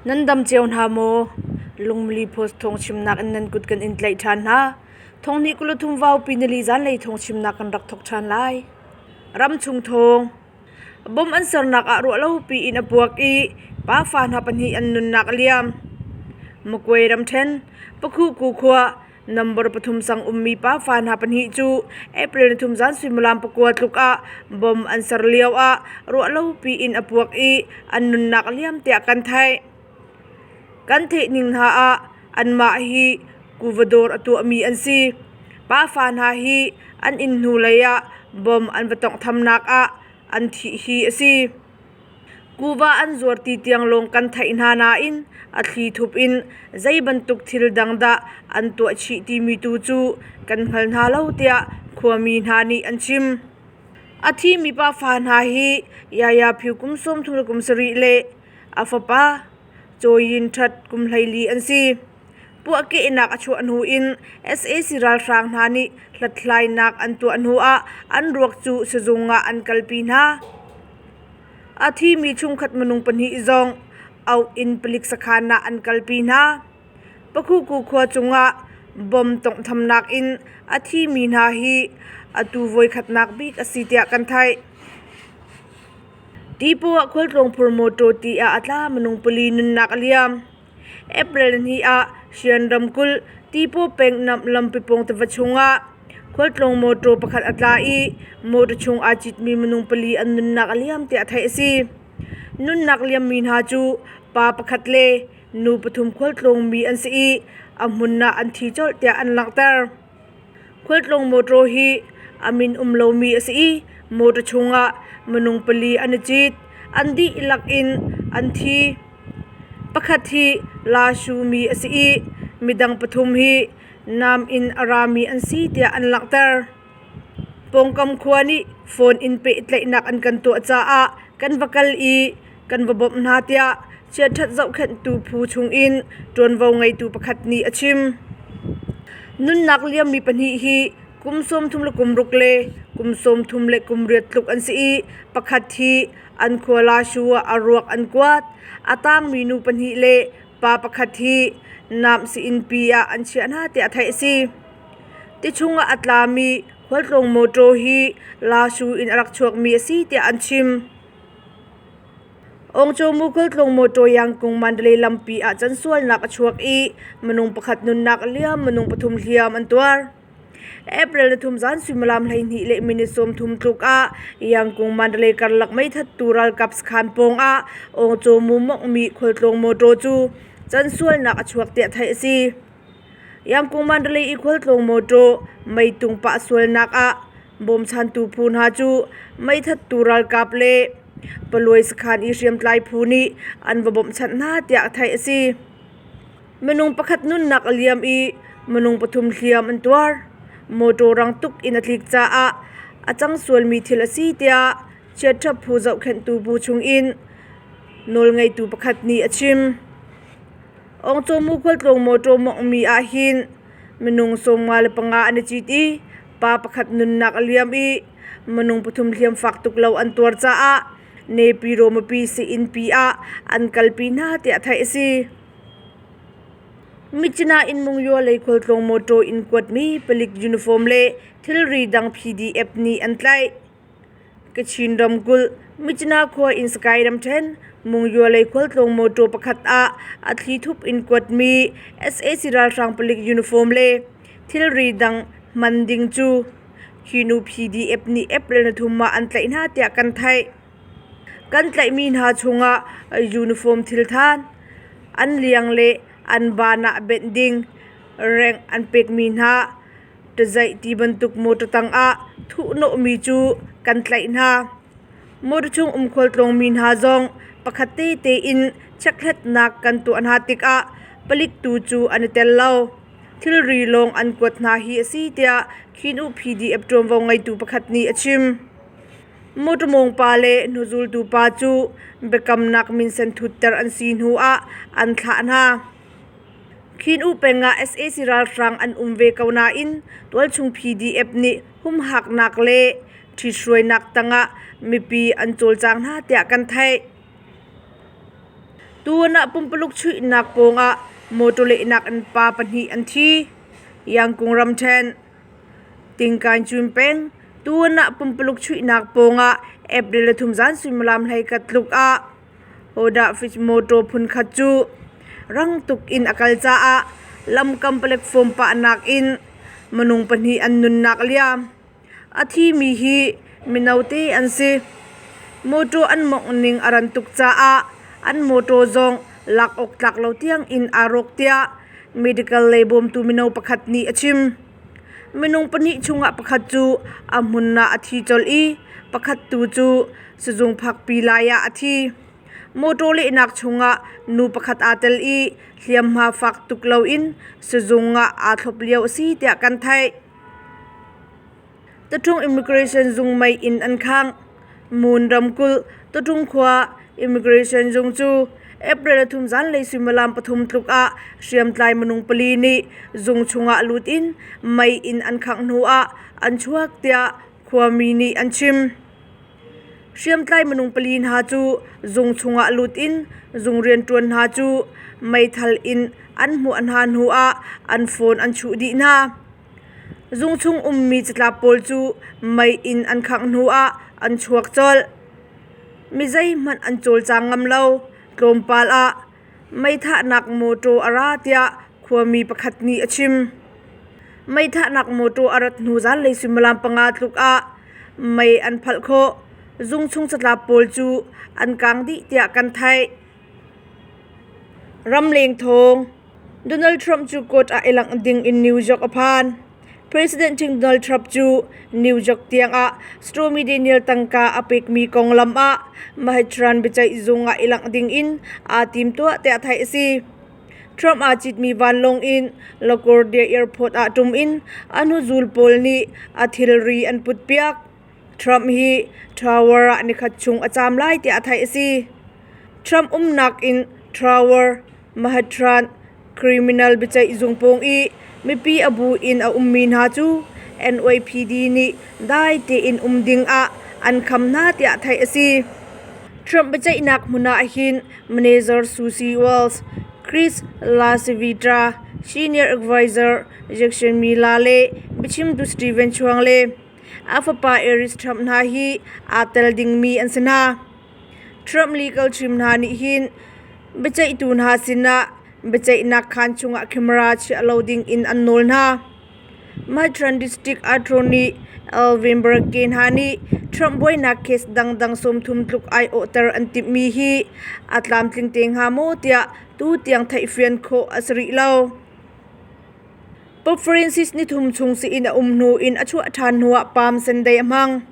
Nan dam cio hna maw? Lungmili Post thawngchimnak in nan kut kan in tlaih ṭhan hna. Thonghnih 23 vaupi nili zanlei thawngchimnak kan rak thawk ṭhan lai. Ramchung thawng. Bom an sernak ah ruahlopi in a puak i pafa hna pahnih an nunnak a liam. Magway ramṭhen, Pakhuku khua, number pathum sang ummi pafa hna pahnih cu April 3 zan suimilam 9 tluk ah bom an ser lio ah ruahlopi in a puak i an nunnak a liam tiah kan theih. Kan theih ning hna ah anmah hi kuva dawr a tuahmi an si. Pafa hna hi an inn hnulei ah bom an va tawnghthamnak ah an thih hi a si. Kuva an zuar ti tiang lawng kan theih hna nain a thli thup in zei bantuk thil dang dah an tuah chih timi tu cu kan hngal hna lo tiah khuami hna nih an chim. A thimi pafa hna hi Yaya Phyu kum 37 le a fapa Caw Yin Ṭhat kum 14 an si. Puahkehnak a chuah hnu in sac ralhrang hna nih hlathlainak an tuah hnu ah an ruak cu sizung ah an kalpi hna. A thimi chungkhat minung pahnih zong auh in palik sakhan ah an kalpi hna. Pakhuku khua cungah bom tawnghthamnak in a thimi hna hi atu voikhatnak bik a si tiah kan theih. Tipu ah khualtlawng phur mawṭaw ti ah a tla minung pali nunnak a liam. April 2 ah Shan ramkulh Tipaw peng lampi pawng tiva chungah khualtlawng mawṭaw pakhat a tla i mawṭaw chung aa citmi minung pali an nunnak a liam tiah theih a si. Nunnak liammi hna cu pa pakhat le nu pathum khualtlawngmi an si i a hmun ah an thi colh tiah an langhter. Khualtlawng mawṭaw hi a min um lomi a si i mawṭaw chungah minung pali an i cit. An dihlak in an thi. Pakhat hi Lashu mi a si i midang pathum hi nam in a rami an si tiah an langhter. Pawngkam khua nih phone in pehtlaihnak an kan tuah caah kan va kal i kan va bawmh hna tiah chiaṭhat zohkhenhtu phu chungin ṭuanvo ngeitu pakhat nih a chim. Nunnak liammi pahnih hi kum 36 le kum 38 tluk an si i pakhat hi an khua Lashu ah a ruak an kuat. A tangmi nu pahnih le pa pakhat hi nam sii-innpi ah an chiah hna tiah theih a si. Ti chungah a tlami khualtlawng mawṭaw hi Lashu in a rak chuakmi a si tiah an chim. Awngcawmu khualtlung mawṭaw Yangkung Mandalay lampi ah cansualnak a chuak i minung pakhat nunnak a liam, minung pathum hliam an tuar. April 3 zan suimilam 12 le minute 30 tluk ah Yangkung Mandalay karlak meithattu ralkap sakhan pawng ah Awngcawmu monghmi khualtlung mawṭaw cu cansualnak a chuak tiah theih a si. Yangkung Mandalay i khualtlung mawṭaw meitung pah sualnak ah bawmchantu phu hna cu meithattu ralkap le Paluai sakhan i hriamtlai phu nih an va bawmhchanh hna tiah theih a si. Minung pakhat nunnak a liam i minung pathum hliam an tuar. Mawṭaw rang tuk in a tlik caah a cang sualmi thil a si tiah chiatṭhap phu zohkhenhtu bu chungin nawlngeitu pakhat nih a chim. Awngcawmu khualtlawng mawṭaw mawnghmi ahhin minung 55 an i cit i pa pakhat nunnak a liam i minung pathum hliam fak tuk lo an tuar caah Nepi mipi sii-innpi ah an kalpi hna tiah theih a si. Myitkyina in Mungyo lei khualtlawng mawṭaw in kuatmi palik uniform le thilri dang PDF nih an tlaih. Kachin ramkulh Myitkyina khua in Sky ramṭhen Mungyo lei khualtlawng mawṭaw pakhat ah a thlithup in kuatmi sac ralhrang palik uniform le thilri dang hman ding cu Hi nu PDF nih April 3 ah an tlaih hna tiah kan theih. Kan tlaihmi hna chungah uniform thilthan, an liang le an baan ah benh ding rengh an pekmi hna ṭazaih ti bantuk motor tangah thuhnawhmi cu kan tlaih hna. Motor chung um khualtlawngmi hna zong pakhat tete in chekhlatnak kan tuah hna tikah palik tu cu an i tel lo. Thilri lawng an kuat hna hi a si tiah Khin U PDF ṭuanvo ngeitu pakhat nih a chim. Motor mawng pa le hnuzultu pa cu biakamnak minsen thutter an si hnu ah an thlah hna. Khin U peng ah sac ralhrang an um ve ko nain tualchung PDF nih humhaknak le ṭhithruainak tangah mipi an cawlcang hna tiah kan theih. Tuan ah pumpuluk chuihnak pawngah mawtaw lehnak in pa pahnih an thi. Yangkung ramṭhen Tingkain-cun peng tuan ah pumpuluk chuihnak pawngah April 3 zan suimilam 11 tluk ah Hodah Fish mawtaw phunkhat cu rang tuk in a kal caah lamkam platform pahnak in minung pahnih an nunnak liam. A thimi hi mino te an si. Mawtaw an mawngh ning a ran tuk caah an mawtaw zong lak awk tlak lo tiang in aa rawk tiah medical lei bawmtu mino pakhat nih a chim. Minung pahnih chungah pakhat cu a hmun ah a thi colh i pakhat tu cu sizung phakpi lai ah a thi. Mawtaw lehnak chungah nu pakhat aa tel i hliamhma fak tuk loin sizung ah aa thlop lio a si tiah kan theih. Taṭung Immigration zung mei inn an khangh. Moon ramkulh Taṭung khua Immigration zung cu April 3 zanlei suimilam 3 tluk ah hriamtlai minung pali nih zung chungah lut in mei inn an khangh hnu ah an chuak tiah khuami nih an chim. Hriamtlai minung pali hna cu zung chungah lut in zung rianṭuan hna cu meithal in an hmuah hna hnu ah an phone an chuh dih hna. Zung chung ummi catlap pawl cu mei in an khangh hnu ah an chuak colh. Mi zeihmanh an cawlcang ngam lo. Tlawmpal ah meithahnak mawṭaw a ra tiah khuami pakhat nih a chim. Meithahnak mawṭaw a rat hnu zanlei suimilam 5 tluk ah mei an phalh khawh. Zung chung catlap pawl cu an kang dih tiah kan theih. Ramleng thawng. Donald Trump cu court ah i langh ding in New York a phan. President thing Donald Trump cu New York tiang ah Stormy Daniel tangka a pekmi konglam ah Manhattan biaceih zung ah i langh ding in aa timtuah tiah theih a si. Trump aa citmi vanlawng in LaGuardia Airport ah ṭum in a hnuzul pawl nih a thilri an putpiak. Trump hi Tower ah nikhat chung a caam lai tiah theih a si. Trump umnak in Tower Mahatran criminal biaceih zung pawng i mipi a bu in a ummi hna cu NYPD nih dai tein um ding ah an kham hna tiah theih a si. Trump biaceihnak hmun ah hin manager Susie Wiles, Chris LaCivita, senior advisor Jackson Miller le biachimtu Steven Chuang le a fapa Eric Trump hna hi aa tel dingmi an si hna. Trump legal team hna nih hin biaceihtu hna sinah biaceihnak khaan chungah camera chiah lo ding in an nawl hna. Manhattan District Attorney Alvin Bragg hna nih Trump buainak case dangdang 30 tluk aiawhter an timhmi hi a tlamtling te hnga maw tiah tutiang theihfian khawh a si rih lo. Pope Francis nithum chung sii-inn a um hnu in a chuah ṭhan hnuah Palm Sunday a hmang.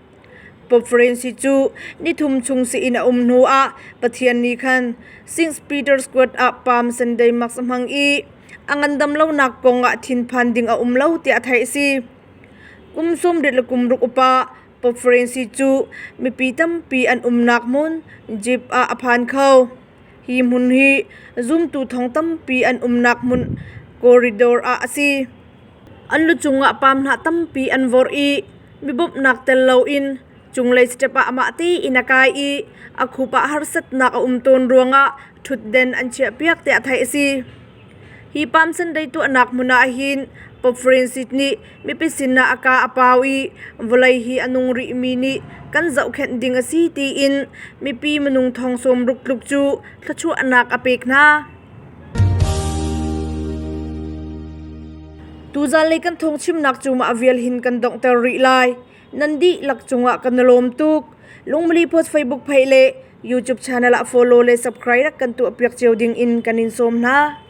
Pope Francis cu nithum chung sii-inn a um hnuah Pathian nih khan St. Peter's Square ah Palm Sunday Mass a hmang i a ngandam lonak kong ah thinphan ding a um lo tiah theih a si. Kum 86 upa Pope Francis cu mipi tampi an umnak hmun jeep ah a phan kho. Hi hmun hi zumtu thong tampi an umnak hmun corridor ah a si. An lucung ah paam hnah tampi an vorh i mi bawmhnak tel loin cunglei step ah amah tein a kai i a khup ah harsatnak a um tawn ruangah ṭhutden an chiahpiak tiah theih a si. Hi Palm Sunday tuahnak hmun ah hin Pope Francis nih mipi sinah a kaa a pau i vawlei hi a nung rihmi nih kan zohkhenh ding a si tiin mipi minung thong 60 tluk cu thluachuahnak a pek hna. Tuzanlei kan thawngchimnak cu mah vial hin kan donghter rih lai. Nan dihlak cungah kan i lawm tuk. Lungmali Post Facebook page le YouTube channel ah follow le subscribe rak kan tuahpiak cio ding in kan in sawm hna.